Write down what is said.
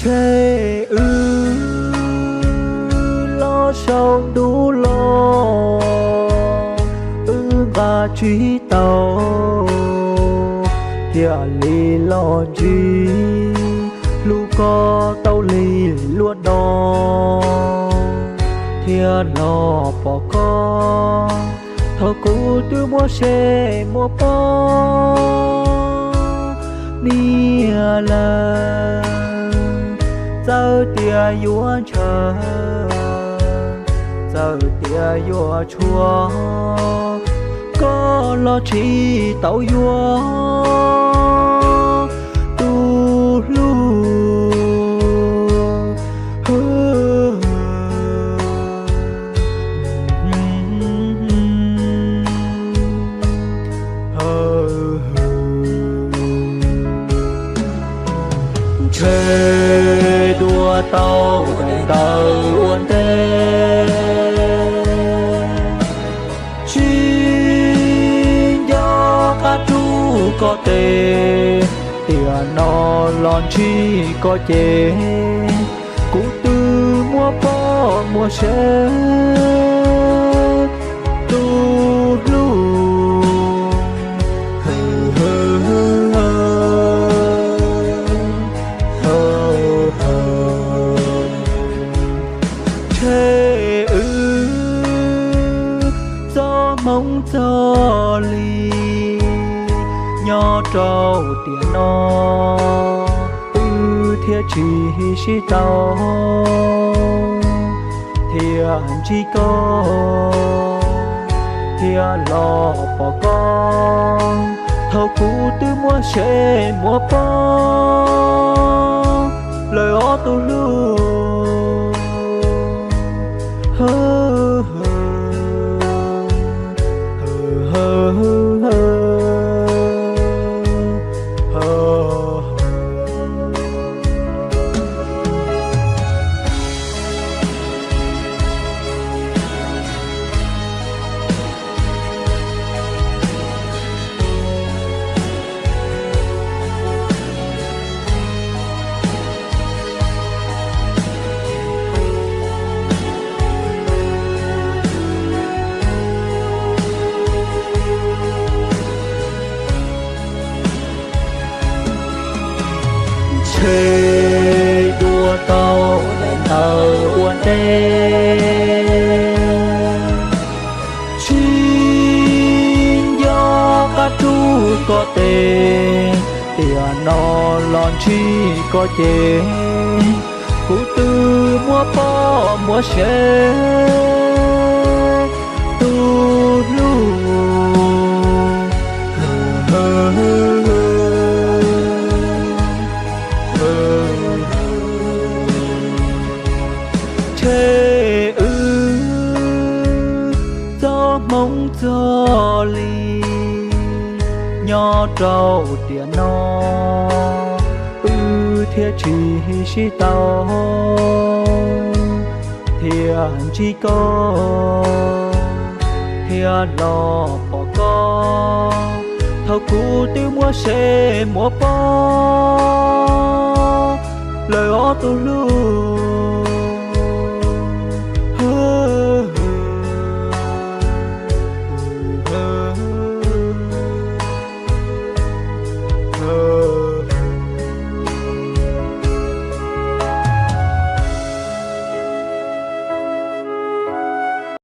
Ntshe wb los saum ntuj los, wb nqa tsis tau thiaj li los ntsib hlub koj tau li luaj no, thiaj los pom koj thaum kuv twb muaj seb muaj poj niam lawm. Txawm tias yuav ntshaw, txawm tias yuav tshuav, koj los tsis tau yuav tus hlub. Ntshe dua tau daim ntawv ua ntej, tsis nco qab rub koj tes, tiam no los ntsib koj ces kuv twb muaj poj muaj sev tus hlub. Ntshe wb txoj hmoov txoj li nyob rau tiam no, wb thiaj tsis sib tau thiaj ntsib koj, thiaj los pom koj thaum kuv twb muaj seb muaj poj lawm ob tug hlub. Ntshe dua tau daim ntawv ua ntej, tsis nco qab rub koj tes, tiam no los ntsib koj ces kuv twb muaj poj muaj sev tus hlub. Ntshe wb txoj hmoov txoj li nyob rau tiam no, wb thiaj tsis sib tau thiaj ntsib koj, thiaj los pom koj thaum kuv twb muaj seb muaj poj lawm ob tug hlub.